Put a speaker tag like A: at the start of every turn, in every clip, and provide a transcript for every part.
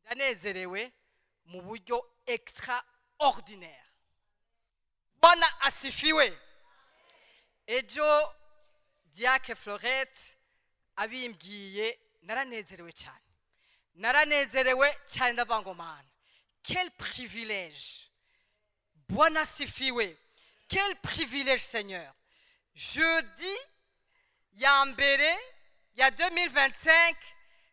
A: Ndanezerewe mu buryo extraordinaire. Bwana asifiwe. Ejo Diacre Florette abimbwiye, naranezerewe cyane, naranezerewe cyane. Ndavuga ngo: "Mana, quel privilège!" Bwana asifiwe. Quel privilège, Seigneur. Jeudi ya mbere ya 2025,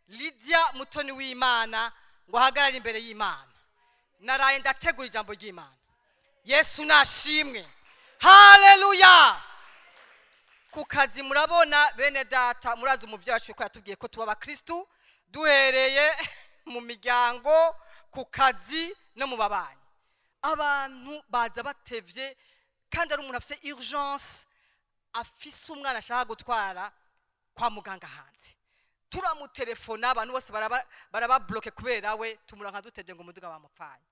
A: Lydia Mutoni w'Imana ngo ahagarare imbere y'Imana. Naraye ndategura ijambo ry'Imana. Yesu nashimwe, haleluya. Ku kazi murabona, bene data, murazi umubyeyi wacu ko yatubwiye ko tuba abakristu duhereye mu miryango, ku kazi no mu babanyi. Abantu baza batevye, kandi ari umuntu afise urgence, afise umwana ashaka gutwara kwa muganga hanze. Turamutelefona, abantu bose baraba bloqué kubera we. Tumuranka dutevye ngo umuduga bamupfanye.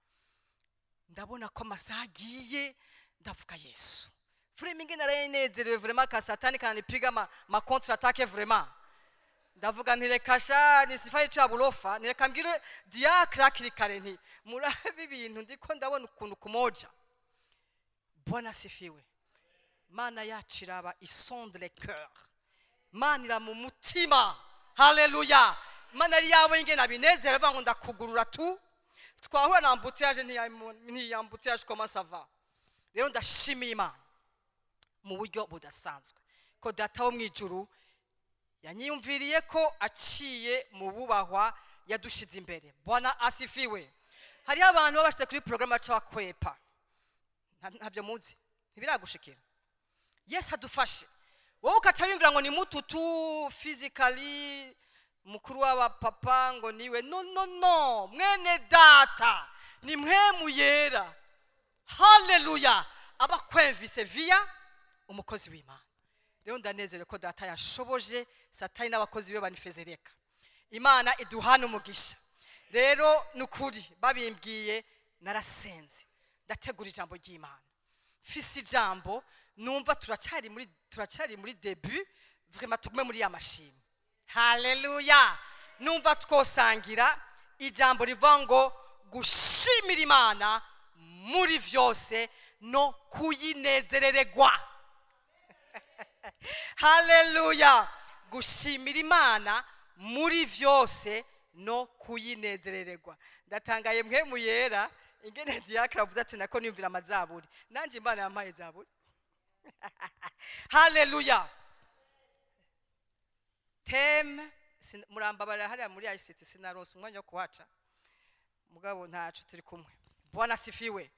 A: Ndabona ko amasaha agiye, ndavuga: "Yesu, vraiment, ingene naranezerewe, vraiment ka Satani kananipiga ma contre attaque vraiment." Ndavuga nti: "Reka sha, nisifanye tu ya burofa, nireka mbwire diacre hakiri kare nti murabe ibintu ndiko ndabona ukuntu kumoja." Bwana asifiwe. Mana yacu iraba, isonde les cœurs. Mana ira mu mutima, haleluya. Mana ari yawe ingene abinezera, avuga ngo ndakugurura tu twahura na embouteillage, ntiyambouteillage. Comment ça va? Rero ndashimiye Imana mu buryo budasanzwe ko Data wo mu ijuru yanyiyumviriye ko aciye mu bubahwa yadushize imbere. Bwana asifiwe. Hariho abantu baba bashyize kuri porogaramu baca bakwepa. Ntabyo muzi, ntibiragushikira. Yesu adufashe. Wowe ukaca wiyumvira ngo ni mututu physically, mukuru w'abapapa, ngo niwe. No, no, no, mwene data, ni Mpwemu Yera, haleluya, aba kwemvise via umukozi w'Imana. Rero ndanezerewe ko Data yashoboje Satani n'abakozi be banifezereka. Imana iduhana umugisha. Rero ni ukuri, babimbwiye narasenze, ndategura ijambo ry'Imana. Mfise ijambo numva turacyari muri début. Vraiment tugume muri ya mashimwe, haleluya. Numva twosangira ijambo rivuga ngo gushimira Imana muri vyose no kuyinezerererwa. Haleluya. Gushimira Imana muri vyose no kuyinezerererwa. Ndatangaye Mpwemu Yera ingene diacre avuze ati nako niyumvira amazaburi. Nanjye Imana yampaye zaburi, haleluya. Thème, murambabarira, hariya muri ICT sinaronse umwanya wo kuhaca, mugabo ntaco, turi kumwe. Bwana asifiwe.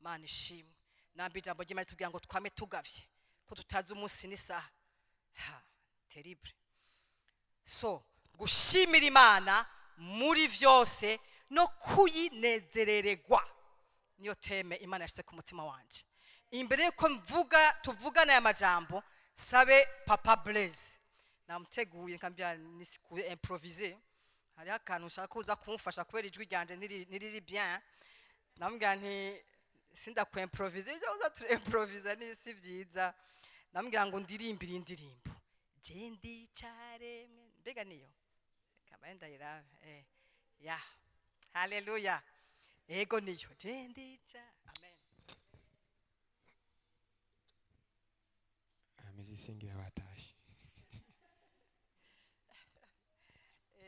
A: Mana ishimwe. Namba ijambo ry'Imana ritubwira ngo twame tugavye ko tutazi umunsi n'isaha. Ha, terrible. So gushimira Imana muri vyose no kuyinezerererwa niyo thème Imana yashyize ku mutima wanje. Imbere yuko mvuga, tuvugana aya majambo, sabe Papa Blaise namuteguye, nkambya nisiku improviser. Hariho akantu ushaka kuza kumufasha kubera ijwi ryanje ntiriri bien. Namubwira nti sindakwimproviser, ibyo uza turimprovisa ni si byiza. Namubwira ngo ndirimbire indirimbo je ndicaremwe. Mbega niyo kaba ndayirabe? Ya, haleluya. Ego, niyo je ndica. Amen.
B: Abamusiciens batashe.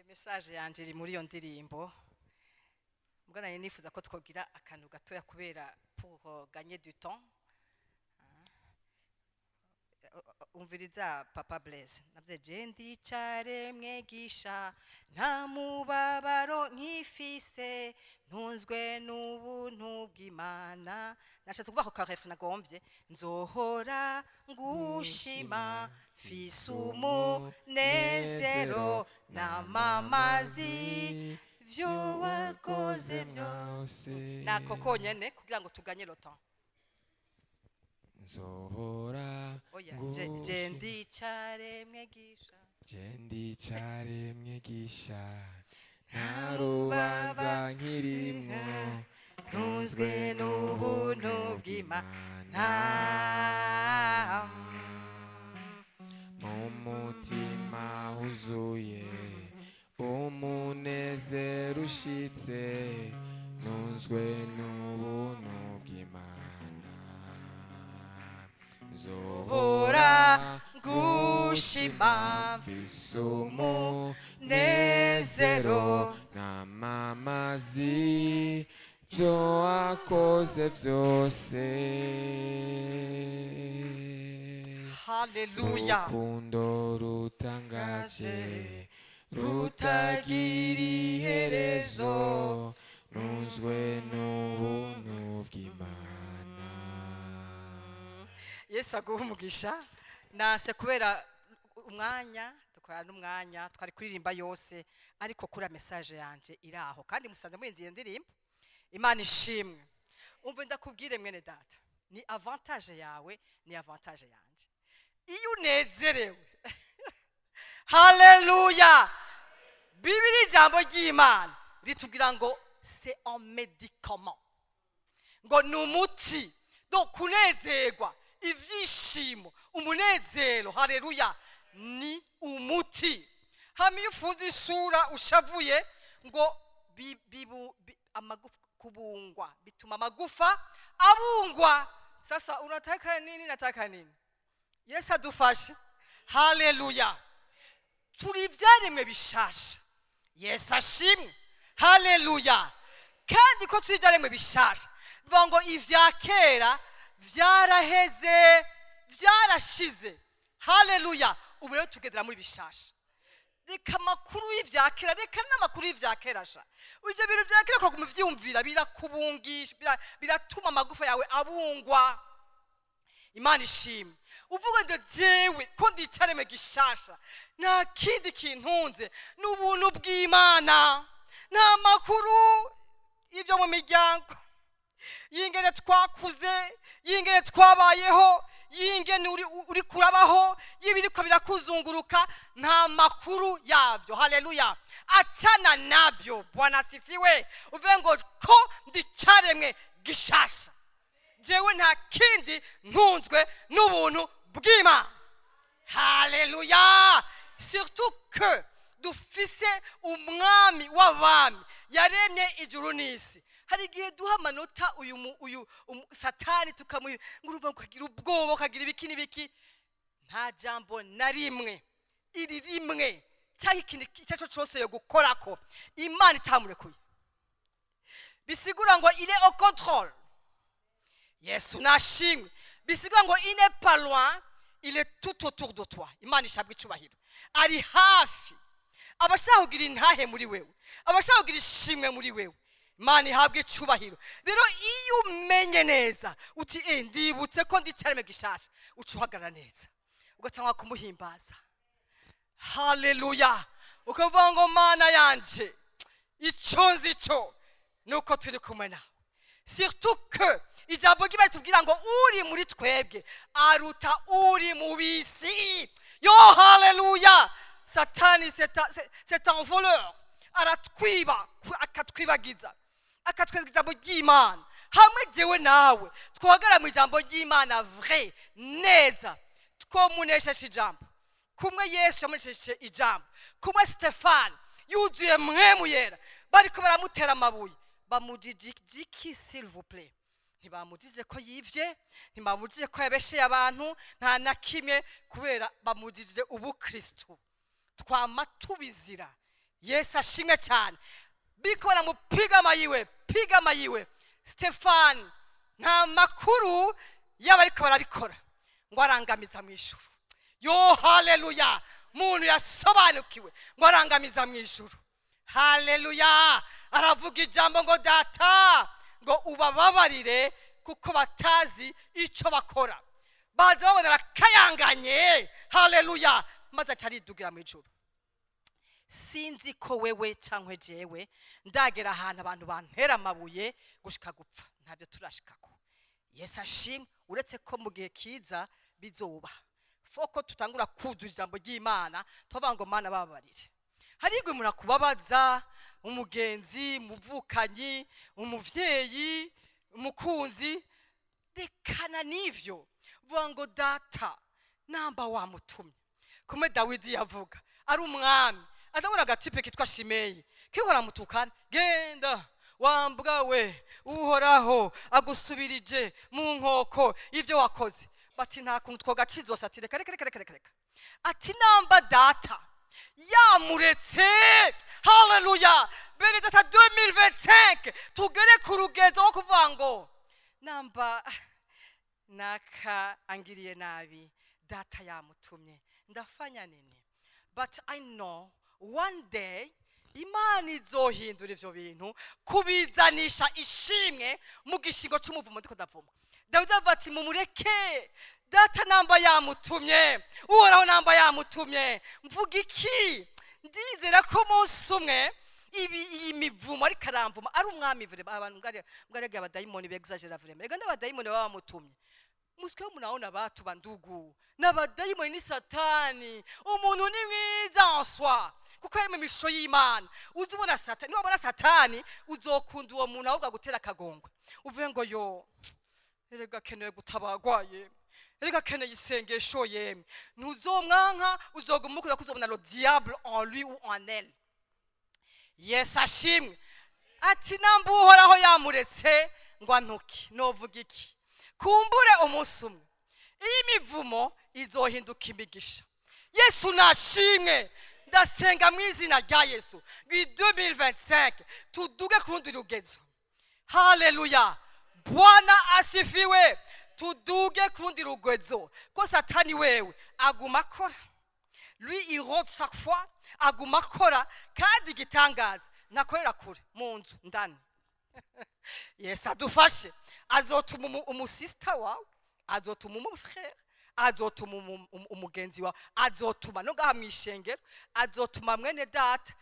A: Message yanje iri muri iyo ndirimbo. Mbwa nari nifuza ko twogira akantu gatoya kubera pour gagner du temps. Umviriza Papa Blaise, navye je ndicare mwegisha, nta mubabaro nkifise, ntunzwe n'ubuntu bw'Imana. Nashatse kuvuga ko ka refrain nagomvye: nzohora ngushima, mfise umunezero n'amamazi vyo wakoze vyose. Nako konyene kugira ngo tuganye le temps.
B: Nzohora
A: Oya, je
B: ngushima.
A: Ndicare mwegisha.
B: Je ndicare mwigisha, nta rubanza nkirimwo,
A: ntunzwe n'ubuntu bw'Imana.
B: Mu mutima huzuye umunezero. Umunezero ushitse, nunzwe n'ubuntu bw'Imana.
A: Nzobora ngushima,
B: mfise umunezero, namamazi byo wakoze byose.
A: Haleluya.
B: Urukundo rutangaje, rutagira iherezo, nunzwe n'ubuntu bw'Imana.
A: Yesu aguha umugisha. Nase kubera umwanya, dukorana n'umwanya, twari kuririmba yose, ariko kuri message yanje iraho, kandi musanze murinzi iyo ndirimbo. Imana ishimwe. Umva ndakubwire, mwene data, ni avantage yawe, ni avantage yanje iyo unezerewe. Haleluya! Bibiri, ijambo ry'Imana ritubwira ngo c'est un médicament, ngo ni umuti. Donc kunezerwa, ibyishimo, umunezero, haleluya, ni umuti. Hama iyo ufunze isura ushavuye, ngo amagufa kubungwa, bituma amagufa abungwa. Sasa unataka nini? Nataka nini? Yesu adufashe. Haleluya! Turi ibyaremwe bishasha. Yesu ashimwe. Haleluya! Kandi ko turi ibyaremwe bishasha, bivuga ngo ibya kera byaraheze, byarashize. Haleluya! Ubu rero tugendera muri bishasha. Reka amakuru y'ibya kera, reka n'amakuru y'ibya kera sha. Ibyo bintu bya kera ukaguma ubyiyumvira, birakubungisha, biratuma amagufa yawe abungwa. Imana ishimwe. Uvuga ngo jewe ko ndi icyaremwe gishasha, nta kindi kintunze, ni ubuntu bw'Imana. Nta makuru y'ibyo mu miryango, y'ingene twakuze, y'ingene twabayeho, y'ingene uri kurabaho, y'ibiriko birakuzunguruka, nta makuru yabyo. Haleluya! Achana nabyo. Bwana asifiwe. Uvuge ngo ko ndi cyaremwe gishasha, jewe nta kindi ntunzwe n'ubuntu bw'Imana. Haleluya! Surtout que dufise umwami w'abami yaremye ijuru n'isi. Hari igihe duha amanota uyu uyu Satani, tukamuha ngo urumva ukagira ubwoba, ukagira ibiki n'ibiki. Nta jambo na rimwe, iri rimwe cyangwa ikintu icyo ari cyo cyose yo gukorako Imana itamurekuye. Bisigura ngo il est au contrôle. Yesu nashimwe. Bisigura ngo il n'est pas loin, il est tout autour de toi. Imana ishabwa icubahiro. Ari hafi, abashaka kugira intahe muri wewe, abashaka kugira ishimwe muri wewe. Imana ihabwa icubahiro. Rero iyo umenye neza uti ndibutse ko ndi cyaremwe gishasha, uca uhagarara neza, ugatangwa kumuhimbaza. Haleluya! Ukavuga ngo Mana yanje, icyo nzi cyo ni uko turi kumwe nawe. Surtout que ijambo ry'Imana ritubwira ngo uri muri twebwe aruta uri mu bisi. Yo, haleluya! Satani c'est un voleur, aratwiba, akatwibagiza, akatwereka ijambo ry'Imana. Hamwe jewe nawe twagara mu ijambo ry'Imana vrai neza, twomuneshesha ijambo kumwe Yesu yamunesheje ijambo, kumwe Stefani yuzuye Mpwemu Yera, bariko baramutera amabuye. Bamujijiki, s'il vous plaît? Ntibamujije ko yivye, ntibamujije ko yabesheye abantu, nta na kimwe, kubera bamujijije ubukristu. Twama tubizira. Yesu ashimwe cyane. Biko baramupiga amayiwe, piga amayiwe. Stefani nta makuru y'abariko barabikora, ngo arangamiza mu ijuru. Yo, haleluya! Muntu yasobanukiwe ngo arangamiza mu ijuru. Haleluya! Aravuga ijambo ngo Data, ngo ubababarire kuko batazi icyo bakora. Baza babona arakayanganye. Haleluya! Maze ataridugira mu ijuru. Sinzi ko wewe cyangwa jewe ndagera ahantu abantu bantera amabuye gushika gupfa, ntabyo turashikako. Yesu ashimwe. Uretse ko mu gihe kiza bizoba foko tutangura kuzuza ijambo ry'Imana, tuvuga ngo Mana bababarire. Hari igihe umuntu akubabaza, umugenzi, umuvukanyi, umuvyeyi, umukunzi. Rekana n'ivyo, vuga ngo Data, namba wamutumye. Kumwe Dawidi yavuga ari umwami. Adabona agatipe kitwa Shimeyi kihora mutukana: "Genda wambwa we, Uhoraho agusubirije mu nkoko ibyo wakoze." Bati: "Nta kuntu twogacizose." Ati: "Reka, reka, reka, reka, reka, reka." Ati: "Namba data yamuretse." Haleluya! Bene data, 2025 tugere ku rugezo wo kuvuga ngo namba naka angiriye nabi, data yamutumye, ndafanya nini? But I know one day Imana izohindura ivyo bintu kubizanisha ishimwe mu gishingo c'umuvumo ndiko ndavuma. Dawidi avuga ati: "Mumureke, data namba yamutumye, Uhoraho namba yamutumye, mvuga iki? Ndizera ko umunsi umwe ibi iyi mivumo ariko aramvuma ari umwami." Vraiment, abantu ngari abadayimoni bexagera vraiment. Rega n'abadayimoni baba bamutumye. Musike munaona batu bandugu, n'abadayimoni ni Satani. Umuntu ni mwiza en soi kuko yari mu mishusho y'Imana. Uzi ubona Satani, niwabona Satani uzokunda uwo muntu, ahubwo agutera akagongwe, uvuge ngo: "Yo, erega akeneye gutabagwa yemwe, erega akeneye isengesho yemwe." Ntuzomwanka, uzoguma ukuza kuzobona le diable en lui ou en elle. Yesu ashimwe. Ati: "Namba Uhoraho yamuretse ngo antuke, novuga iki? Kumbure umunsi umwe iyi mivumo izohinduka imigisha." Yesu nashimwe. Ndasenga mu izina rya Yesu ngo 2025 tuduge ku rundi rugezo. Haleluya, Bwana asifiwe! Tuduge ku rundi rugezo, ko Satani wewe aguma akora. Lui, il rentre chaque fois, aguma akora. Kandi igitangaza, ntakorera kure, mu nzu ndani. Yesu adufashe. Azotuma umusista wawe, azotuma umufrere, azotuma umugenzi wawe, azotuma no ngaha mw'ishengero, azotuma mwene data.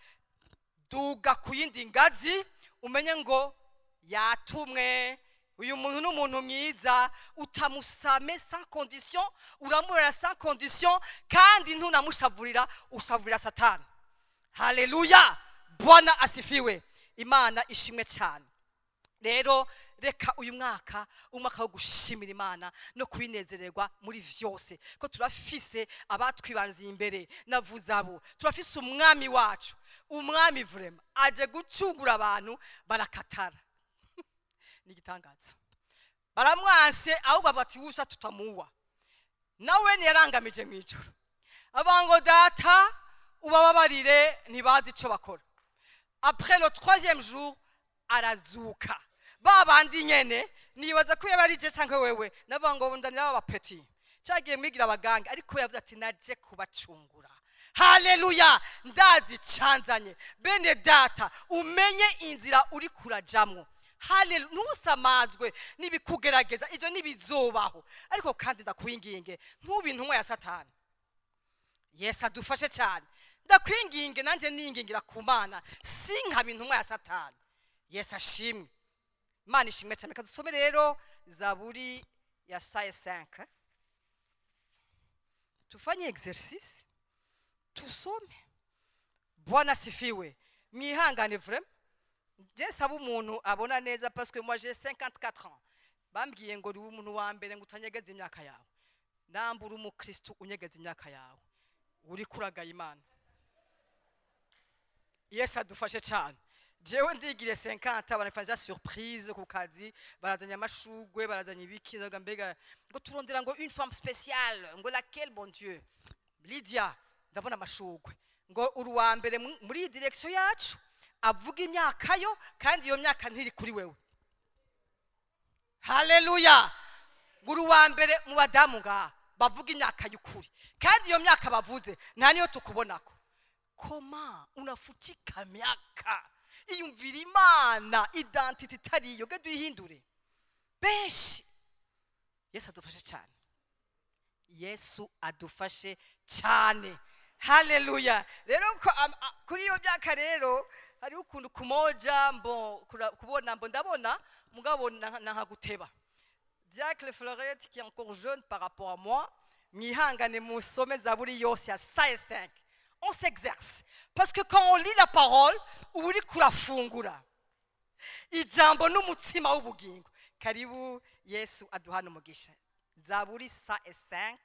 A: Duga ku yindi ngazi, umenye ngo yatumwe. Uyu muntu ni umuntu mwiza, utamusame sans condition, uramurera sans condition, kandi ntunamushavurira, ushavurira Satani. Haleluya, Bwana asifiwe! Imana ishimwe cyane. Rero reka uyu mwaka, umwaka wo gushimira Imana no kwinezererwa muri vyose, ko turafise abatwibanziye imbere. Navuze abo, turafise umwami wacu. Umwami vraiment aje gucungura abantu, barakatara, ni igitangaza. Baramwanse, ahubwo bavuga ati: "Wusa tutamuwa." Nawe ntiyarangamije mu ijoro avuga ngo: "Data, ubababarire, ntibazi ico bakora." Après le troisième jour arazuka. Ba bandi nyene nibaza ko yaba ari je canke wewe, navuga ngo ndanira aba petit cagiye mwigira abaganga, ariko yavuze ati: "Naje kubacungura." Haleluya! Ndazi canzanye. Bene data, umenye inzira uri kurajamwo. Haleluya! Ntusamazwe n'ibikugerageza, ivyo ntibizobaho. Ariko kandi ndakwinginge, ntube intumwa ya Satani. Yesu adufashe cyane. Ndakwinginge, nanjye ningingira ku Mana, sinkaba intumwa ya Satani. Yesu ashimwe! Imana ishimwe cyane. Reka dusome rero Zaburi ya 105, tufanye exercice, tusome. Bwana asifiwe! Mwihangane vraiment, je saba umuntu abona neza, parce que moi j'ai 54 ans. Bambwiye ngo uri umuntu wa mbere ngo utanyegeza imyaka yawe. Nambura umukristo unyegeza imyaka yawe, uri kuragaya Imana. Yesu adufashe cyane. Jewe ndigire 50, banafanya surprise ku kazi, barazanye amashugwe, barazanye ibiki. Ndavuga: "Mbega ngo turondera ngo une femme spéciale, ngo laquelle? Bon Dieu, Lydia, ndabona amashugwe, ngo uri uwa mbere muri iyi direction yacu avuga imyaka yo, kandi iyo myaka ntiri kuri wewe." Haleluya! Ngo uri uwa mbere mu badamu ngaha bavuga imyaka y'ukuri, kandi iyo myaka bavuze nta niyo tukubonako. Koma unafuchika myaka, iyumvira Imana identité itariyo, genda uyihindure. Benshi, Yesu adufashe cyane, Yesu adufashe cyane. Haleluya! Rero kuri iyo myaka rero hariho ukuntu kumoja mbo kubona mbo ndabona mugabo na nkaguteba. Diacre Florette qui est encore jeune par rapport à moi, mwihangane musome Zaburi yose ya 5. On s'exerce, parce que quand on lit la parole, uba uriko urafungura ijambo n'umutsima w'ubugingo. Karibu, Yesu aduhana umugisha. Zaburi 105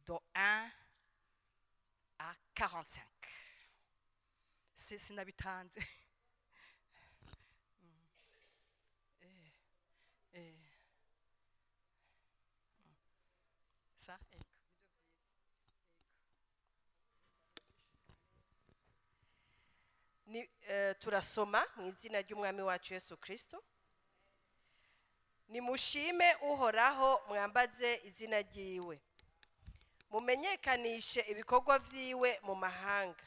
A: de 1 à 45. Sinabitanze. Sa ego.
C: Turasoma mu izina ry'Umwami wacu Yesu Kirisito. Nimushime Uhoraho, mwambaze izina ryiwe, mumenyekanishe ibikorwa vyiwe mu mahanga,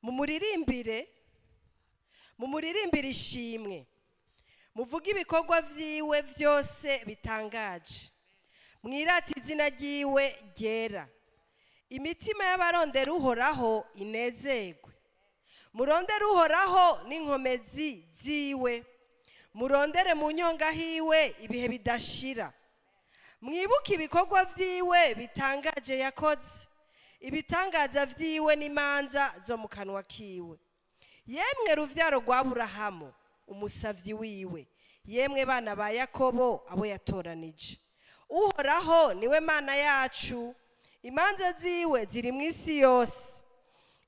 C: mumuririmbire, mumuririmbire ishimwe, muvuge ibikorwa vyiwe vyose bitangaje, mwirate izina ryiwe ryera. Imitima y'abarondera Uhoraho inezerwe. Murondere Uhoraho n'inkomezi ziwe, murondere mu nyonga hiwe ibihe bidashira. Mwibuke ibikorwa vyiwe bitangaje yakoze, ibitangaza vyiwe n'imanza zo mu kanwa kiwe. Yemwe ruvyaro rwa Aburahamu umusavyi wiwe, yemwe bana ba Yakobo abo yatoranije. Uhoraho niwe Mana yacu, imanza ziwe ziri mu isi yose.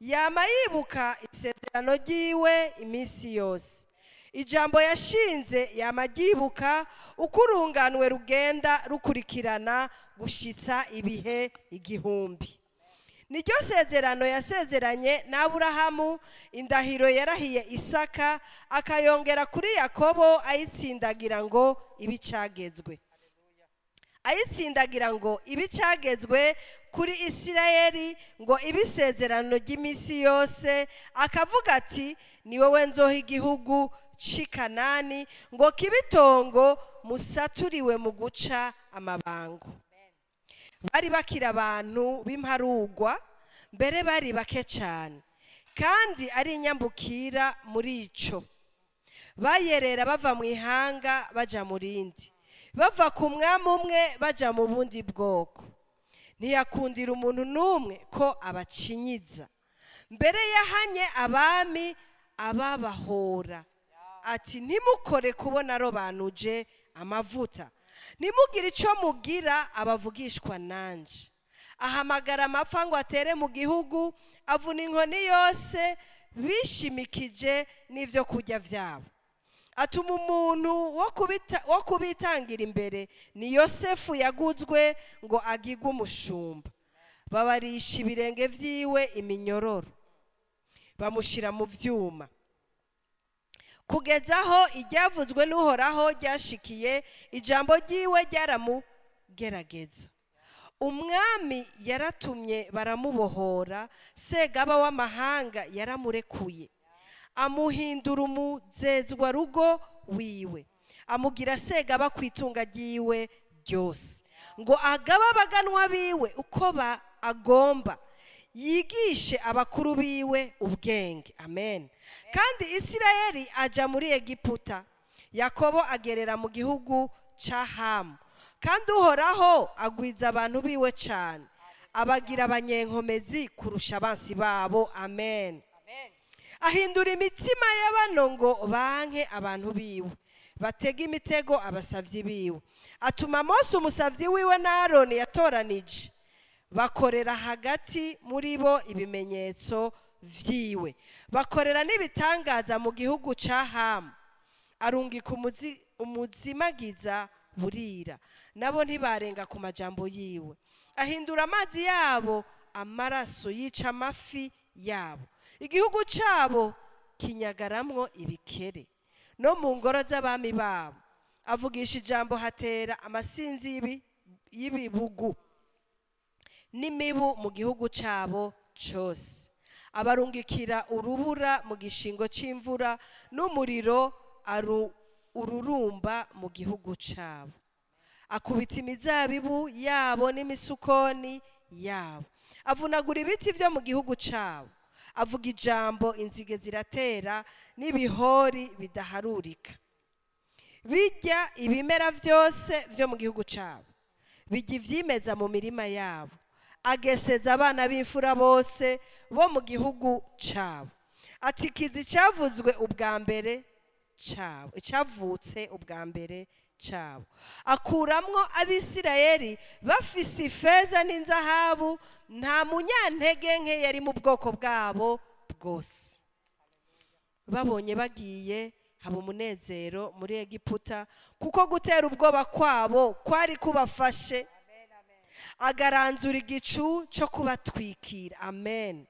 C: Yama yibuka isezerano ryiwe iminsi yose, ijambo yashinze yama aryibuka, uko urunganwe rugenda rukurikirana gushitsa ibihe 1000. Niryo sezerano yasezeranye n'Aburahamu, indahiro yarahiye Isaka, akayongera kuri Yakobo, ayitsindagira ngo ibicagezwe, ayitsindagira ngo ibicagezwe kuri Isirayeli, ngo ibisezerano ry'iminsi yose, akavuga ati: "Ni wowe nzoha igihugu c'i Kanani ngo kibitongo musaturiwe mu guca amabango." Bari bakiri abantu b'imparugwa, mbere bari bake cyane kandi ari inyambukira. Muri ico bayerera bava mu ihanga baja mu rindi, bava ku mwami umwe baja mu bundi bwoko. Ntiyakundira umuntu n'umwe ko abacinyiza, mbere yahanye abami ababahora, ati: "Ntimukore kubona arobanuje amavuta, ntimugire icyo mugira abavugishwa nanje." Ahamagara amapfa ngo atere mu gihugu, avuna inkoni yose bishimikije n'ibyo kurya byabo. Atuma umuntu wo kubitangira imbere, ni Yosefu yaguzwe ngo agigwe umushumba. Babarisha ibirenge vyiwe iminyororo, bamushyira mu vyuma, kugeza aho iryavuzwe n'Uhoraho ryashikiye. Ijambo ryiwe ryaramugerageza. Umwami yaratumye baramubohora, segaba w'amahanga yaramurekuye, amuhindura umuzezwarugo wiwe, amugira segaba ku itunga ryiwe ryose, ngo agabe abaganwa biwe uko ba agomba, yigishe abakuru biwe ubwenge. Amen. Kandi Isirayeli aja muri Egiputa, Yakobo agerera mu gihugu ca Hamu. Kandi Uhoraho agwiza abantu biwe cyane, abagira abanyenkomezi kurusha abansi babo. Amen. Ahindura imitima y'abano ngo banke abantu biwe, batega imitego abasavyi biwe. Atuma Mose umusavyi wiwe na Aroni yatoranije, bakorera hagati muri bo ibimenyetso vyiwe, bakorera n'ibitangaza mu gihugu ca Hamu. Arungika umuzimagiza burira, nabo ntibarenga ku majambo yiwe. Ahindura amazi yabo amaraso, yica amafi yabo. Igihugu cabo kinyagaramwo ibikere, no mu ngoro z'abami babo. Avugisha ijambo, hatera amasinzi y'ibibugu n'imibu mu gihugu cabo cose. Abarungikira urubura mu gishingo c'imvura, n'umuriro ururumba mu gihugu cabo. Akubita imizabibu yabo n'imisukoni yabo, avunagura ibiti vyo mu gihugu cabo. Avuga ijambo, inzige ziratera, n'ibihori bidaharurika bijya ibimera vyose vyo mu gihugu cabo, bijya ivyimeza mu mirima yabo. Ageseza abana b'imfura bose bo mu gihugu cabo, atikiza icyavuzwe ubwa mbere cabo, icyavutse ubwa mbere cyabo. Akuramwo Abisirayeli bafise ifeza n'inzahabu, nta munyantege nke yari mu bwoko bwabo bwose. Babonye bagiye, haba umunezero muri Egiputa, kuko gutera ubwoba kwabo kwari kubafashe. Agaranzura igicu cyo kubatwikira, amen,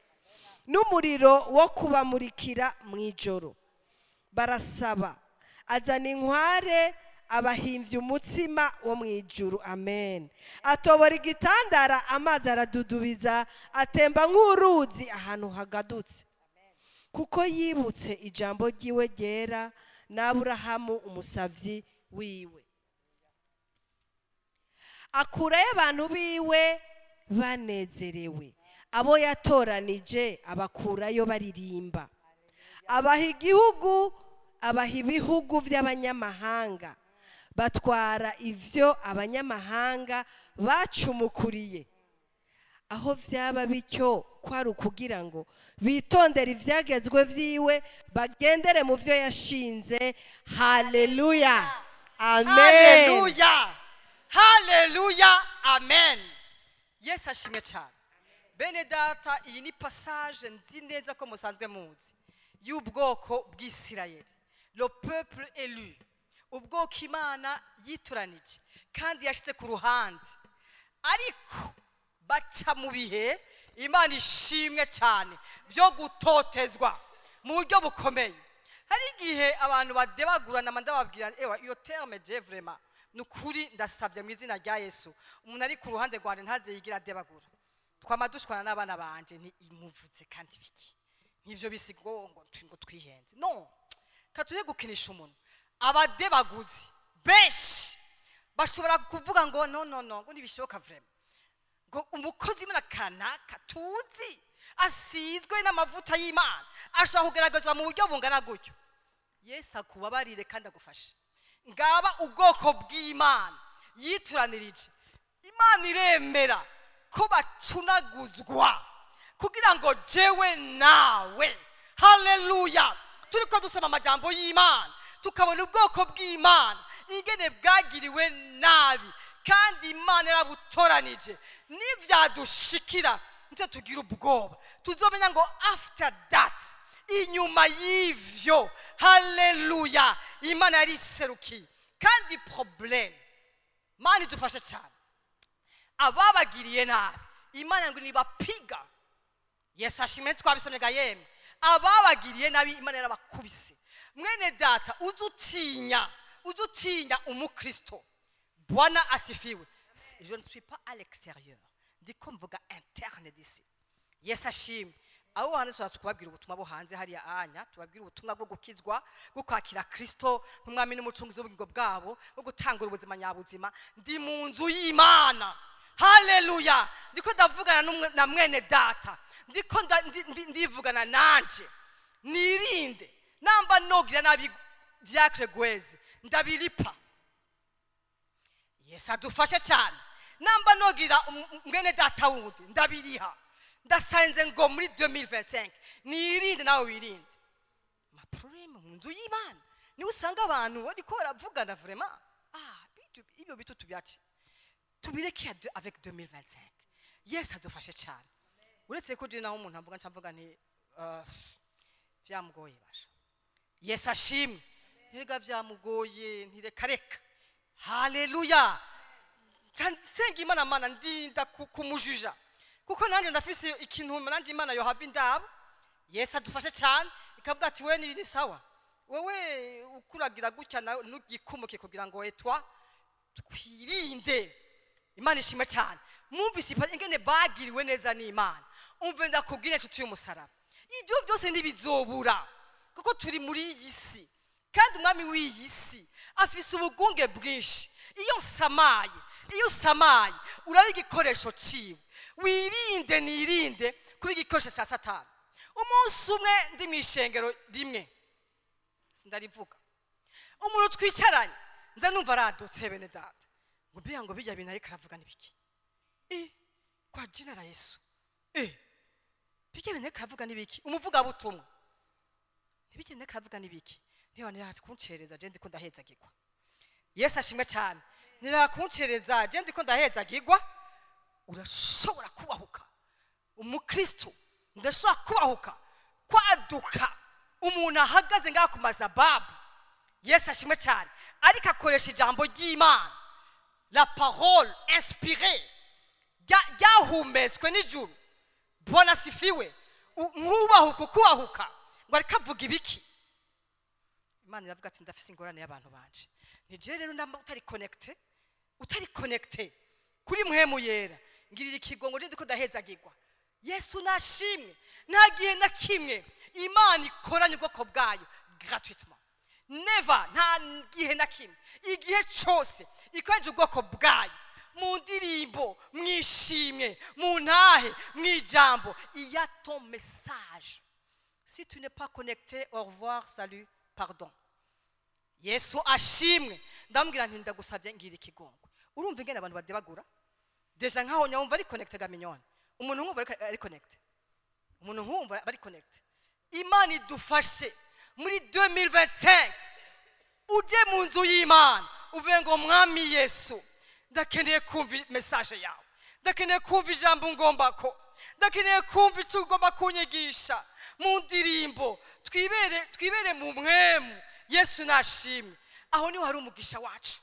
C: n'umuriro wo kubamurikira mu ijoro. Barasaba, azana inkware, abahimbya umutsima wo mu ijuru, amen. Atobora igitandara, amazi aradudubiza, atemba nk'uruzi ahantu hagadutse, kuko yibutse ijambo ry'iwe ryera n'Aburahamu umusavyi wiwe. Akurayo abantu biwe banezerewe, abo yatoranije abakurayo baririmba. Abaha igihugu, abaha ibihugu by'abanyamahanga, batwara ivyo abanyamahanga bacumukuriye. Aho vyaba bityo kwari ukugira ngo bitondere ivyagezwe vyiwe, bagendere mu vyo yashinze. Haleluya, amen.
A: Haleluya, haleluya, amen. Yesu ashimwe cyane. Bene data, iyi ni passage nzi neza ko musanzwe muzi y'ubwoko bw'Isirayeli, le peuple élu, ubwoko Imana yitoranije kandi yashyize ku ruhande, ariko baca mu bihe, Imana ishimwe cyane, byo gutotezwa mu buryo bukomeye. Hari igihe abantu badebagurana. Ndababwira, ewa, iyo terme je vraiment, ni ukuri ndasabye mu izina rya Yesu, umuntu ari ku ruhande rwanjye ntaze yigira adebagura. Twama dushwana n'abana banje, nti imuvuze kandi biki nk'ivyo bisigo ngo twihenze. No katuye gukinisha umuntu. Abadebaguzi benshi bashobora kuvuga ngo no, no, no, ngo ntibishoboka vraiment, ngo umukozi w'Imana kanaka tuzi asizwe n'amavuta y'Imana ashobora kugaragazwa mu buryo bungana gutyo. Yesu akubabarire kandi agufashe. Ngaba ubwoko bw'Imana yituranirije, Imana iremera ko bacunaguzwa kugira ngo jewe nawe, haleluya, turi ko dusoma amajambo y'Imana, tukabona ubwoko bw'Imana ingene bwagiriwe nabi kandi Imana yarabutoranije. Nivyadushikira nicyo tugira ubwoba, tuzomenya ngo after that, inyuma y'ivyo, haleluya, Imana yariserukiye. Kandi problème, Mana idufashe cyane, ababagiriye nabi Imana ngo nibapiga. Yesu ashimwe, twabisomye ga yemwe. Ababagiriye nabi Imana yarabakubise. Mwene data, uze utinya, uze utinya umukristo. Bwana asifiwe. Je ne suis pas à l'extérieur, ndiko mvuga interne d'ici. Yesu ashimwe. Abo hanze tuba kubabwira ubutumwa bo hanze hariya anya, tubabwira ubutumwa bwo gukizwa, bwo kwakira Kristo nk'umwami n'umucunguzi w'ubugingo bwabo, bwo gutangura ubuzima nyabuzima. Ndi mu nzu y'Imana, haleluya. Ndiko ndavugana na mwene data, ndiko ndivugana nanje. Nirinde namba nogira nabi diacre Gweze, ndabiripa. Yesu adufashe cyane. Namba nogira mwene data wundi, ndabiriha. Ndasanze ngo muri 2025 nirinde, nawe wirinde ma problème mu nzu y'Imana. Niwe usanga abantu bariko baravugana vraiment. Ah, ibyo bitu tubyace, tubireke avec 2025. Yesu adufashe cyane. Uretse ko je naho umuntu avuga, nca mvuga nti vyamugoye basha. Yesu ashimwe. Ntirega vyamugoye, ntireka reka. Haleluya. Nsenga Imana, Mana ndinda kumujuja, kuko nanjye ndafise ikintu nanjye Imana yohava indaba. Yesu adufashe cyane. Ikavuga ati we ni sawa, wewe ukuragira gutya nugikumuke kugira ngo etwa twirinde. Imana ishimwe cyane. Mwumvise ingene bagiriwe neza n'Imana. Umve ndakubwira, inshuti y'umusaraba, ibyo byose ntibizobura, kuko turi muri iyi si, kandi umwami w'iyi si afise ubugunge bwinshi. Iyo nsamaye, iyo usamaye, uraba igikoresho ciwe. Wirinde, nirinde kuba igikoresho cya Satani. Umunsi umwe ndi mu ishengero rimwe, sindarivuga, umuntu twicaranye nza numva aradutse. Bene data, ngo mbega ngo bijya bintu ariko aravuga ni biki? Kwa jina la Yesu, bijya bintu ariko aravuga ni biki? Umuvugabutumwa, ntibijya ariko aravuga ni biki? Niba ntiyaje kuncereza, je ndiko ndahezagirwa. Yesu ashimwe cyane. Nirakuncereza je ndiko ndahezagirwa. Urashobora kubahuka, umukristo ndashobora kubahuka kwaduka umuntu ahagaze ngaha ku mazababu. Yesu ashimwe cyane. Ariko akoresha ijambo ry'Imana, la parole inspirée, ryahumetswe n'ijuru. Bwana asifiwe. Nkubahuka, ukubahuka ngo ariko avuga ibiki? Imana iravuga ati: "Ndafise ingorane y'abantu banje." Nije rero namba utari connecté, utari connecté kuri Mpwemu Yera, ngirira ikigongo, je ndiko ndahezagirwa. Yesu nashimwe. Nta gihe na kimwe Imana ikoranye ubwoko bwayo gratuitement, never. Nta gihe na kimwe. Igihe cyose ikoresha ubwoko bwayo mu ndirimbo, mwishimwe, mu ntahe, mu ijambo, il y a ton message. Si tu n'es pas connecté, au revoir, salut, pardon. Yesu ashimwe. Ndamubwira nti: "Ndagusabye, ngira ikigongo." Urumva ingene abantu badebagura déjà nkaho nyawumva ari connecté ga mignone. Umuntu nkumva ari connecté, umuntu nkumva ari connecté. Imana idufashe muri 2025. Uje mu nzu y'Imana uvuye ngo: "Mwami Yesu, ndakeneye kumva message yawe, ndakeneye kumva ijambo ngomba ko, ndakeneye kumva icyo ugomba kunyigisha mu ndirimbo." Twibere, twibere mu mwemu. Yesu nashimwe. Aho niho hari umugisha wacu,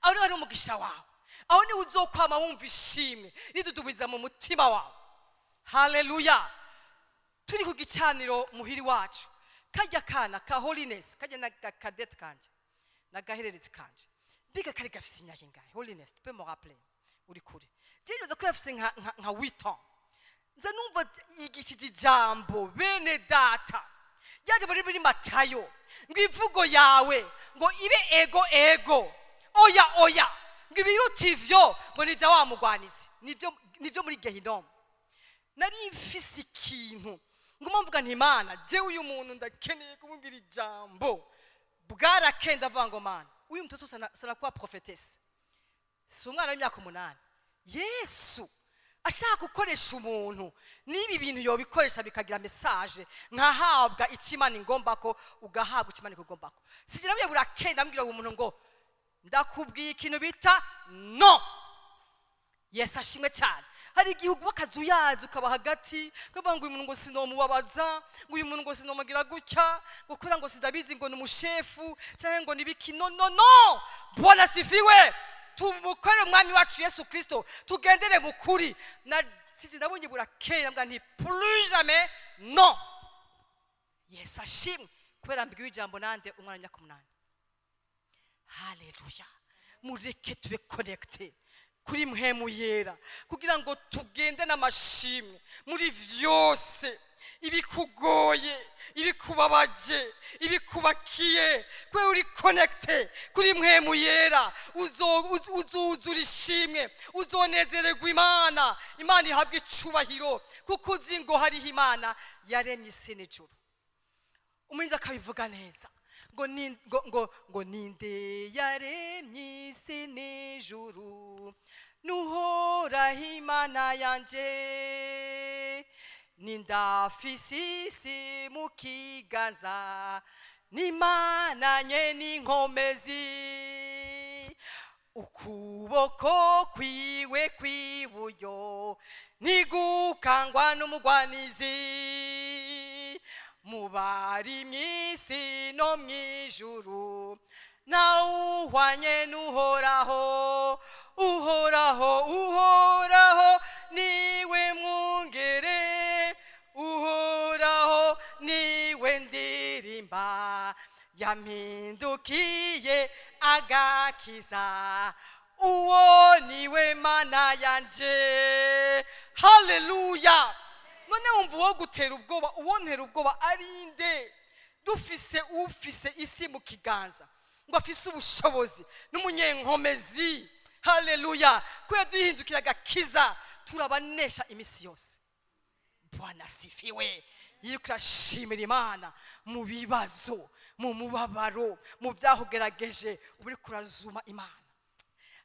A: aho niho hari umugisha wawe, aho niho uzokwama wumva ishimwe ridudubiza mu mutima wawe. Haleluya. Turi ku gicaniro muhiri wacu, kajya kana ka Holiness, kajya na cadette kanje na gahererezi kanje, mbega kari gafise imyaka ingahe? Holiness, tu peux me rappeler? Uri kure. Je nibaza ko yafise nka 8 ans. Nza numva yigishije ijambo, bene data, ryaje muri Matayo, ngo imvugo yawe ngo ibe ego ego, oya oya, ngo ibiruta ivyo ngo nibyo wa mugwanizi, nibyo muri Gehinomu. Nari mfise ikintu nguma mvuga nti: "Imana, jewe uyu muntu ndakeneye kumubwira ijambo." Bwarakenda, avuga ngo: "Mana, uyu mtoto sana, sana kuba prophétesse." Si umwana w'imyaka 8. Yesu ashaka gukoresha umuntu n'ibi bintu yobikoresha bikagira message, nkahabwa icyo Imana ingomba ko, ugahabwa icyo Imana ikugomba ko. Sigira buye, burakenda, ambwira uwo muntu ngo: "Ndakubwiye ikintu bita no." Yesu ashimwe cyane. Hari igihe uguba akazuyazi ukaba hagati, ukavuga ngo: "Uyu muntu ngo sinomubabaza, ngo uyu muntu ngo sinomugira gutya, ngo kubera ngo sindabizi, ngo ni umushefu cyangwa ngo ni biki." No, no, no. Bwana asifiwe. Tumukorere Umwami wacu Yesu Kirisito, tugendere mu kuri. Na sisi nabonye burakeye, mbwa nti: "Plus jamais no." Yesu ashimwe, kubera mbwiwe ijambo nande? Umwana w'imyaka 8. Haleluya. Mureke tube connecté kuri Mpwemu Yera kugira ngo tugende n'amashimwe muri vyose, ibikugoye, ibikubabaje, ibikubakiye. Kubera uri connecté kuri Mpwemu Yera, uzuzura ishimwe, uzonezererwa Imana. Imana ihabwa icubahiro, kuko uzi ngo hariho Imana yaremye isi n'ijuru. Umurinzi akabivuga neza ngo ni ngo ninde yaremye isi n'ijuru? Nuhoraho Imana yanje. Nindafise isi mu kiganza? N'Imana nye n'inkomezi, ukuboko kwiwe kw'iburyo ntigukangwa n'umugwanizi. Mu bari mw'isi no mw'ijuru ntawuhwanye n'Uhoraho. Uhoraho, Uhoraho niwe mwungere, Uhoraho niwe ndirimba, yampindukiye agakiza, uwo niwe Mana yanje. Haleluya. None wumva uwo gutera ubwoba, uwo ntera ubwoba ari nde, dufise ufise isi mu kiganza, ngo afise ubushobozi n'umunyenkomezi? Haleluya. Kubera duhindukira agakiza, turabanesha iminsi yose. Bwana asifiwe. Iyo urashimira Imana mu bibazo, mu mubabaro, mu byahugerageje, uba uri kurazuma Imana.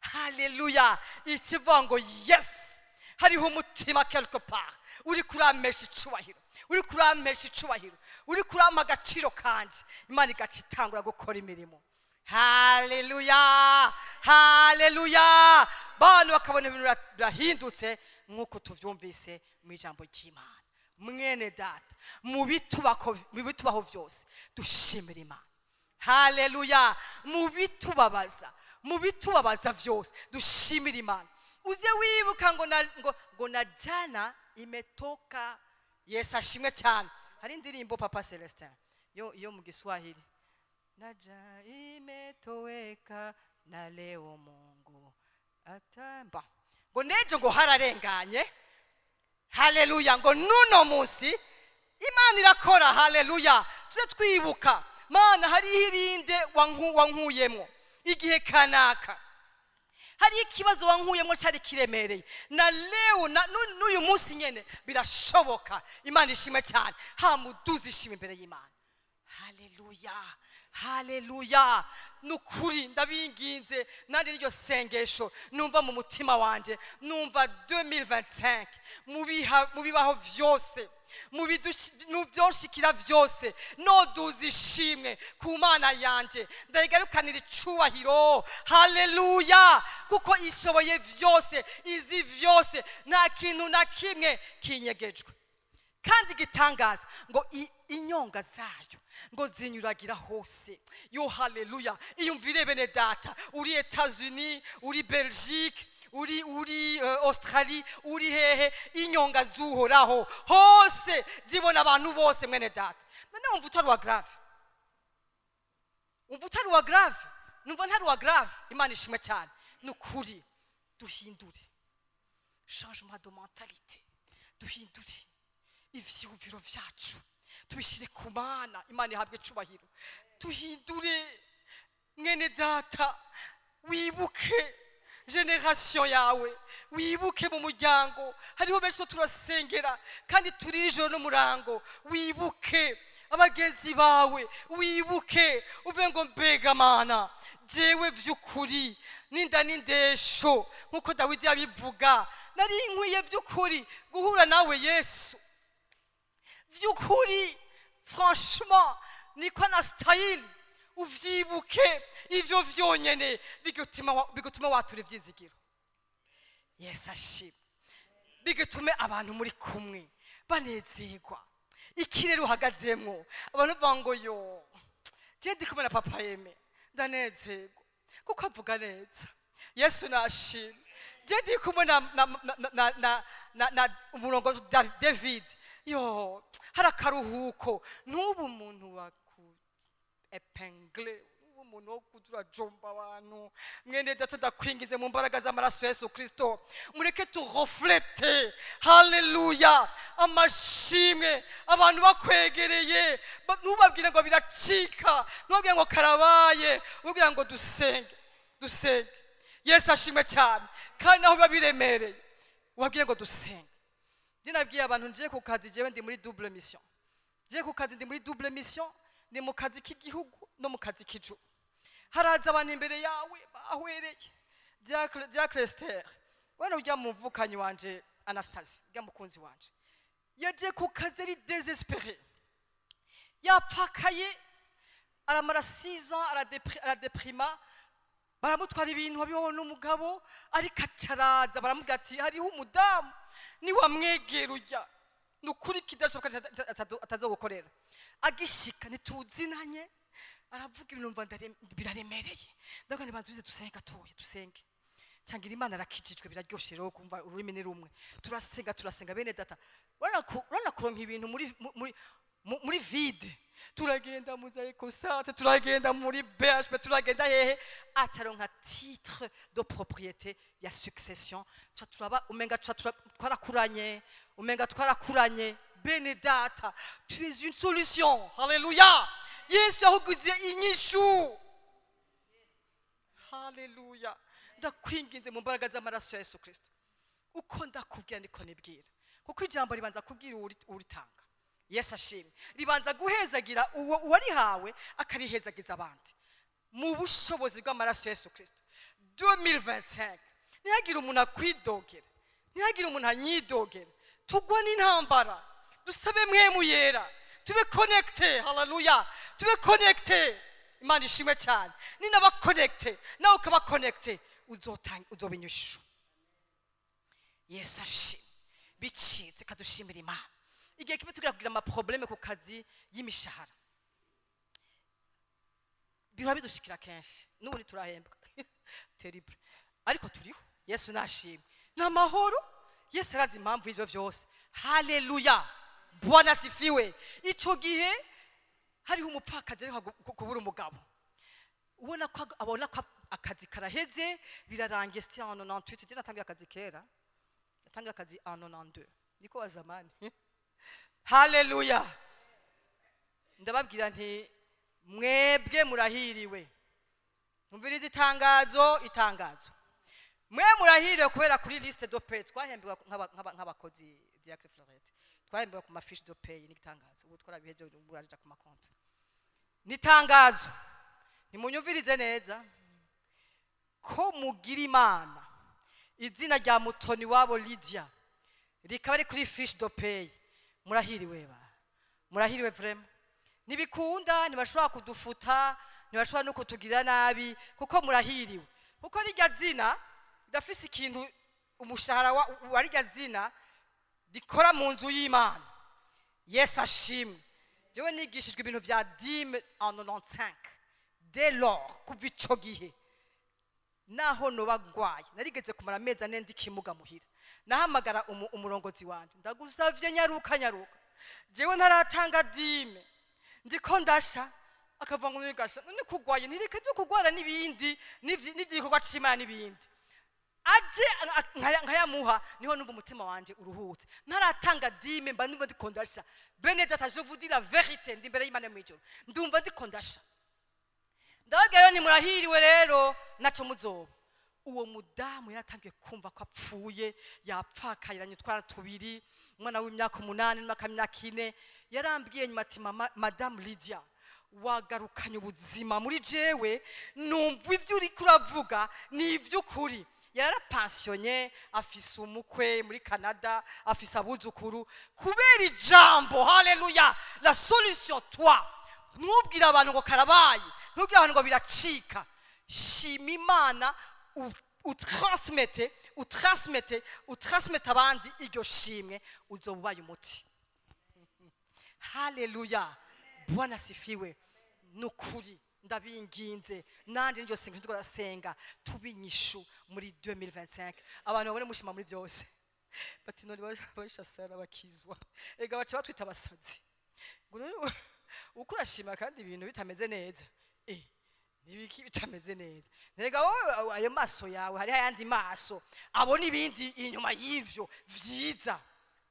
A: Haleluya. Ikivuga ngo yes, hariho umutima quelque part uri kuramesha icubahiro, uri kuramesha icubahiro, uri kurampa agaciro kanje. Imana igaca itangura gukora imirimo. Haleluya, haleluya! Bantu bakabona ibintu birahindutse nk'uko tuvyumvise mu ijambo ry'Imana. Mwene data, mu bitubaho byose dushimira Imana. Haleluya! Mu bitubabaza byose dushimira Imana. Uze wibuka ngo na jana imetoka. Yesu ashimwe cyane. Hari indirimbo, Papa Celestin, yo mu Giswahili: "Na jana imetoweka, na leo Mungu atamba." Ngo nejo ngo hararenganye. Haleluya! Ngo nuno munsi Imana irakora. Haleluya! Tuze twibuka: Mana, hariho irinde wankuyemo igihe kanaka, hariho ikibazo wankuyemo cyari kiremereye, na leo n'uyu munsi nyene birashoboka. Imana ishimwe cyane. Hamuduze ishima imbere y'Imana. Haleluya, haleluya! Nukuri ndabinginze, nanjye n'iryo sengesho numva mu mutima wanje, numva 2025 mu bibaho vyose, mu byoshikira byose, noduza ishimwe ku Mana yanje, ndayigarukanira icubahiro. Haleluya! Kuko ishoboye vyose, izi vyose, nta kintu na kimwe kinyegejwe. Kandi igitangaza ngo inyonga zayo ngo zinyuragira hose. Yo haleluya! Iyumvire, bene data, uri Etats-Unis, uri Belgique, uri Australie, uri hehe, inyonga z'Uhoraho hose zibona abantu bose. Mwene data, none wumva utari wa grave? Wumva utari wa grave? Numva ntari wa grave. Imana ishimwe cyane. Ni ukuri duhindure, changement de mentalité, duhindure ivyiyumviro vyacu, tubishyire ku Mana. Imana ihabwe icubahiro. Duhindure, mwene data. Wibuke génération yawe, wibuke mu muryango hariho benshi turasengera kandi turi ijoro n'umurango. Wibuke abagenzi bawe, wibuke uvuge ngo: "Mbega Mana, jewe vy'ukuri ninda n'indesho, nk'uko Dawidi yabivuga, nari nkwiye vy'ukuri guhura nawe Yesu? Vy'ukuri, franchement, niko na style." Uvyibuke ivyo vyonyene bigutuma watura ivyizigiro. Yesu ashimwe. Bigatume abantu muri kumwe banezerwa. Ikirere uhagazemwo, abantu bavuga ngo: "Yo, je ndi kumwe na Papa Yeme, ndanezerwa kuko avuga neza." Yesu nashimwe. Je ndi kumwe na umurongozi David, yo, hari akaruhuko. N'ubu umuntu wa ku épingle, ubu umuntu wo kuturajomba abantu. Mwene data, ndakwingize mu mbaraga z'amaraso ya Yesu Kristo, mureke tureflète, haleluya, amashimwe. Abantu bakwegereye, ntubabwire ngo biracika, ntubabwire ngo karabaye, ubabwire ngo dusenge, dusenge. Yesu ashimwe cyane. Kandi naho biba biremereye, ubabwire ngo dusenge. Njye nabwiye abantu ngiye ku kazi, jewe ndi muri double mission. Ngiye ku kazi, ndi muri double mission, ndi mu kazi k'igihugu no mu kazi k'ijuru. Haraza abantu imbere yawe bahwereye. Diacre Esther, wena ujya mu mvukanyi wanje Anastasie, ujya mukunzi wanje, yagiye ku kazi ari désespéré, yapfakaye, aramara 6 ans, aradeprima, baramutwara ibintu wabihowe n'umugabo. Ariko acaraza, baramubwira ati: "Hariho umudamu, niwamwegera ujya, ni ukuri kidashoboka atazogukorera." Agishika, ntituzinanye, aravuga ibintu numva biraremereye. Ndavuga nti: "Banza uze dusenge gatoya, dusenge." Cangira Imana, arakijijwe, biraryoshe rero kumva ururimi ni rumwe. Turasenga, turasenga. Bene data, urabona kuronka ibintu muri vide. Turagenda mu za Ecosate, turagenda muri BHP, turagenda hehe, acaronka titre de propriété ya succession. Tuca turaba umenga tuca twarakuranye, umenga twarakuranye. Bene data, tu es une solution. Haleluya! Yesu yahuguze inyishu. Haleluya! Ndakwinginze mu mbaraga z'amaraso ya Yesu Kristo, uko ndakubwira niko nibwira, kuko ijambo ribanza kubwira uritanga. Yesu ashimwe. Ribanza guhezagira uwo uwarihawe, akarihezagiza abandi. Mu bushobozi bw'amaraso ya Yesu Kristo, 2025 ntihagire umuntu akwidogera, ntihagire umuntu anyidogera. Tugwa n'intambara, dusabe Mpwemu Yera, tube connectés. Haleluya! Tube connectés. Imana ishimwe cyane. Ninaba connecté, nawe ukaba connecté, uzotanga, uzoba inyishu. Yesu ashimwe. Bicitse, kadushimira Imana. Igihe kimwe tugira kugira ama problèmes ku kazi y'imishahara, bihora bidushikira kenshi. N'ubundi turahembwa terrible, ariko turiho. Yesu nashimwe, ni amahoro. Yesu arazi impamvu y'ibyo byose. Haleluya, Bwana asifiwe. Icyo gihe hariho umupfakazi ariko kubura umugabo, ubona ko abona ko akazi karaheze, birarangiye. C'était en 98. Je natangiye akazi kera, natangiye akazi en 92, niko wa zamani. Haleluya. Ndababwira nti: "Mwebwe murahiriwe." Numviriza itangazo, itangazo: mwe murahiriwe kubera kuri liste de paie twahembwa nk'abakozi. Diacre Florette, twahembwa ku ma fiches de paie. N'igitangazo, ubu twarabiheje, buraja ku makonti. N'itangazo, nimunyumvirize neza ko mugira Imana, izina rya Mutoni wabo Lydia rikaba ari kuri fiche de paie. Murahiriwe ba, murahiriwe vraiment. Ntibikunda, ntibashobora kudufuta, ntibashobora no kutugirira nabi, kuko murahiriwe, kuko rirya zina ridafise ikintu. Umushahara wa rirya zina rikora mu nzu y'Imana. Yesu ashimwe. Jewe nigishijwe ibintu vya dîme en 95. Dès lors, kuva ico gihe, naho noba ngwaye, narigeze kumara amezi 4 ndi kimuga muhira, nahamagara umurongozi wanje: "Ndagusavye, nyaruka, nyaruka, jewe ntaratanga dîme, ndiko ndasha." Akavuga ngo: "Nigasha none kugwaye, ntireke byo kugwara n'ibindi n'igikorwa c'Imana n'ibindi." Aje nkayamuha, niho numva umutima wanje uruhutse. Ntaratanga dîme, mba ndumva ndiko ndasha. Bene data, je vous dis la vérité, ndi imbere y'Imana mw'ijoro, ndumva ndiko ndasha. Ndababwira rero, ntimurahiriwe rero, naco muzoba. Uwo mudamu yaratangiye kumva ko apfuye, yapfakayiranye utwana tubiri, umwana w'imyaka 8 n'umwaka w'imyaka 4. Yarambwiye nyuma ati: "Mama, Madamu Lydia, wagarukanye ubuzima muri jewe, numva ibyo uriko uravuga ni iby'ukuri." Yararapansiyonye, afise umukwe muri Canada, afise abuzukuru kubera ijambo. Haleluya. La solution, toi, ntubwire abantu ngo karabaye, ntubwire abantu ngo biracika. Shima Imana, utransmete, utransmete, utransmete abandi iryo shimwe, uzoba ubaye umuti. Haleluya, Bwana asifiwe. Nukuri ndabinginze, nanje niryo sengesho turasenga, tube inyishu muri 2025, abantu babone mushima muri byose, bati: "None bashasara bakizwa." Ega baca batwita abasazi, ngo none uko urashima kandi ibintu bitameze neza? Nibiki bitameze neza? Nerega wowe, ayo maso yawe, hariho ayandi maso abona ibindi inyuma y'ivyo vyiza.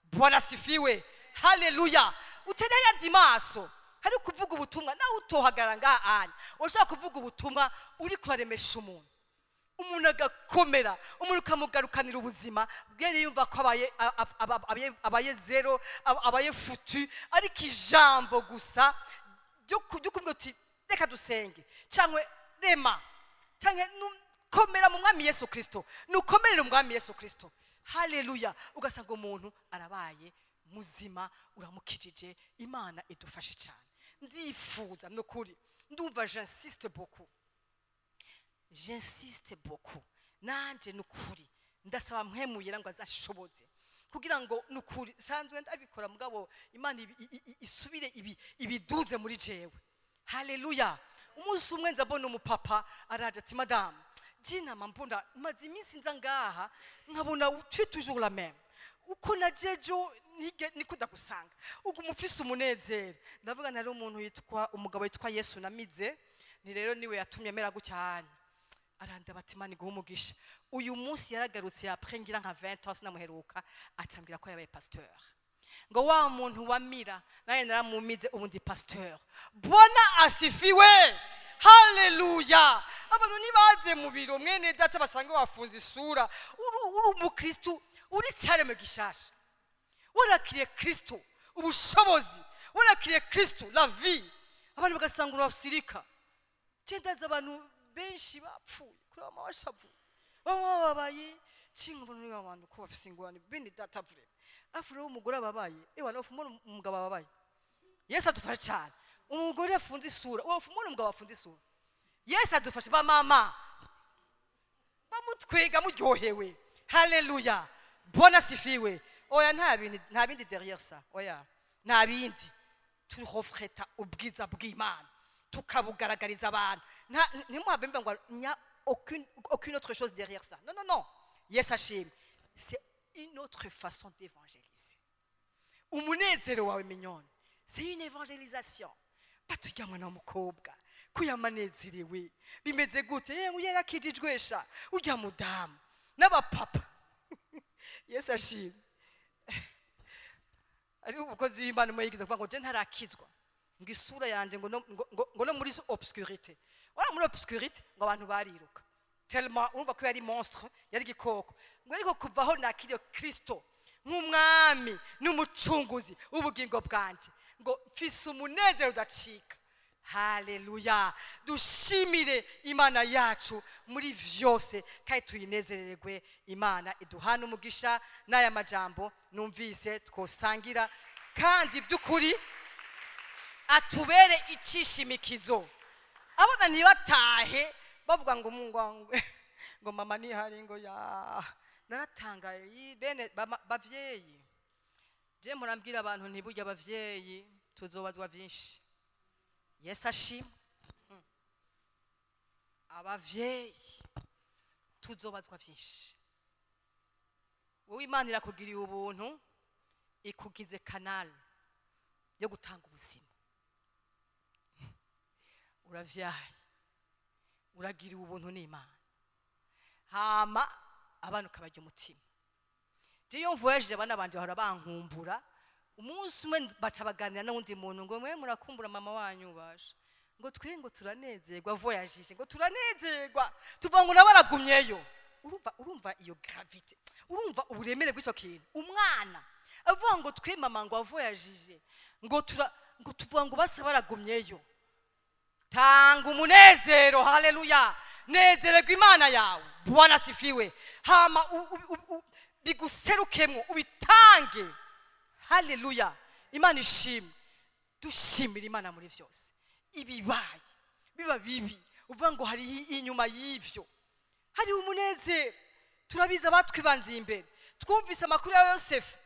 A: Bwana asifiwe, haleluya. Utari ayandi maso hari kuvuga ubutumwa, nawe utohagarara ngaha anya, ushobora kuvuga ubutumwa uri kuraremesha umuntu, umuntu agakomera, umuntu ukamugarukanira ubuzima bwere, yumva ko abaye abaye zéro, abaye foutu, ariko ijambo gusa ryo kumubwira uti: "Reka dusenge," cyangwa "Rema," cyangwa "Komera mu Mwami Yesu Kirisito, nukomerere umwami Yesu Kirisito." Haleluya. Ugasanga umuntu arabaye muzima, uramukijije. Imana idufashe cyane. Ndifuza nukuri, ndumva j'insiste beaucoup, j'insiste beaucoup. Nanje nukuri ndasaba mpwemuyera ngo azashoboze, kugira ngo nukuri sanzwe ndabikora, mugabo Imana isubire ibiduze muri jewe. Haleluya. Umunsi umwe nza mbona umupapa araje ati: "Madamu, jinama mbona maze iminsi nza ngaha, nkabona tu es toujours la même, uko najejo niko ndagusanga, uguma ufise umunezero." Ndavuga nari umuntu yitwa, umugabo yitwa Yesu namize ni rero niwe yatumye mera gucyanya. Arandaba ati: "Imana iguhe umugisha." Uyu munsi yaragarutse après ngira nka 20 ans sinamuheruka, acambwira ko yabaye pasteur, ngo wa muntu wamira nawe naramumize, ubu ndi pasteur. Bwana asifiwe, haleluya. Abantu ntibaze mu biro, mwene data, basange wafunze isura. Uri umukristu, uri cyaremwe gishasha, warakiriye Kristo ubushobozi, warakiriye Kristo la vie, abantu bagasanga urasirika. Ndazi abantu benshi bapfuye kuri mama washavuye, bamwe bababaye cinga, mbona abantu ko bafise ingorane. Bene data, vraiment, afure umugore ababaye, ewa nawe mbona umugabo ababaye. Yesu adufashe cyane. Umugore afunze isura, wowe umubona umugabo afunze isura. Yesu adufashe. Ba mama bamutwega muryohewe. Haleluya, Bwana asifiwe. Oya, nta bindi, nta bindi derrière ça. Oya, nta bindi. Tureflète ubwiza bw'Imana, tukabugaragariza abantu. Ntimuhave mva ngo il n'y a aucune autre chose derrière ça. Non, non, non. Yesu ashimwe. C'est une autre façon d'évangéliser. Umunezero wawe, mignonne, c'est une évangélisation. Baturya mwana w'umukobwa ko yamanezerewe, bimeze gute? Yewe, yarakijijwe sha urya mudamu. N'abapapa, Yesu ashimwe. Ari umukozi w'Imana umwe yigeze kuvuga ngo je ntarakizwa, ngo isura yanje ngo no muri obscurité, wala muri obscurité, ngo abantu bariruka tellement urumva ko yari monstre, yari igikoko. Ngo ariko kuvaho nakiriye Kristo nk'umwami n'umucunguzi w'ubugingo bwanje, ngo mfise umunezero udacika. Haleluya! Dushimire Imana yacu muri vyose kandi tuyinezererwe. Imana iduhane umugisha n'aya majambo numvise twosangira, kandi by'ukuri atubere icishimikizo. Abana ntibatahe bavuga ngo mungwangwe, ngo mama ntihari, ngo ya naratangaye. Bene bavyeyi, je murambwira abantu ntiburya. Abavyeyi tuzobazwa vyinshi. Yesu ashimwe. Abavyeyi tuzobazwa vyinshi. Wowe Imana irakugiriye ubuntu, ikugize canal yo gutanga ubuzima. Uravyaye, uragiriwe ubuntu n'Imana, hama abana ukabarya umutima. Je iyo mvoyaje, abana banje bahora bankumbura. Umunsi umwe baca baganira n'uwundi muntu ngo mwe murakumbura mama wanyu basha, ngo twe ngo turanezerwa voyagije, ngo turanezerwa, tuvuga ngo nabo baragumyeyo. Urumva iyo gravité, urumva uburemere bw'icyo kintu. Umwana avuga ngo twe mama ngo avoyagije, ngo tura ngo tuvuga ngo basa baragumyeyo. Tanga umunezero. Haleluya! Nezererwa Imana yawe. Bwana asifiwe. Hama biguserukemwo, ubitange. Haleluya, Imana ishimwe. Dushimira Imana muri byose. Ibibaye biba bibi, uvuga ngo hari inyuma y'ivyo hari umunezero. Turabizi, abatwibanziye imbere, twumvise amakuru ya Yosefu.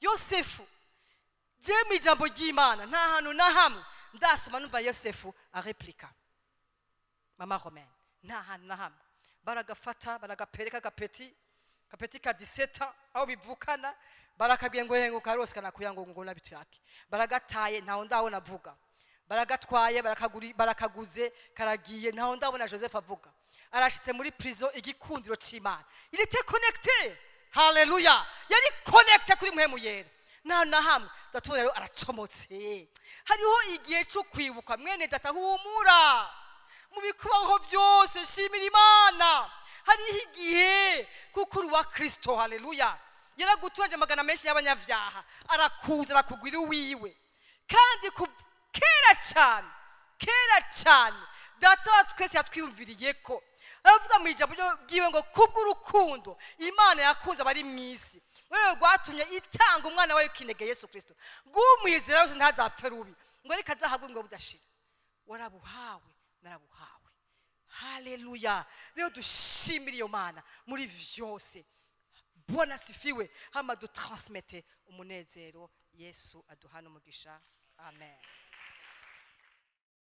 A: Yosefu, je mu ijambo ry'Imana nta hantu na hamwe ndasoma numva Yosefu areplika. Mama Romaine, nta hantu na hamwe. Baragafata, baragapereka, gapeti kapeti ka 17 aho bivukana, barakabwiye ngo yengo karose kanakuya ngo nabitu yake. Baragataye, ntaho ndabona avuga. Baragatwaye, barakaguri, barakaguze, karagiye, ntaho ndabona Joseph avuga. Arashitse muri prison, igikundiro c'Imana, il était connecté. Haleluya! Yari connecté kuri Mpwemu Yera. Nta na hamwe ndatubona rero aracomotse. Hariho igihe cyo kwibuka. Mwene data, humura mu bikubaho byose, shimira Imana. Hariho igihe kuko uri uwa Kristo. Haleluya! Yaraguturaje amagana menshi y'abanyabyaha, arakuza, arakugwira uwiwe. Kandi kera cyane, kera cyane, Data wa twese yatwiyumviriye ko aravuga mu ijambo ryiwe ngo kubw'urukundo Imana yakunze abari mu isi, wewe rwatumye itanga umwana wayo kinege Yesu Kristo, ng'umwizera wese ntazapfe rubi, ngo ariko azahabwe ngo budashira. Warabuhawe, narabuhawe. Haleluya! Rero dushimire iyo Mana muri vyose. Bwana asifiwe. Hama dutransmete umunezero. Yesu aduhana umugisha. Amen.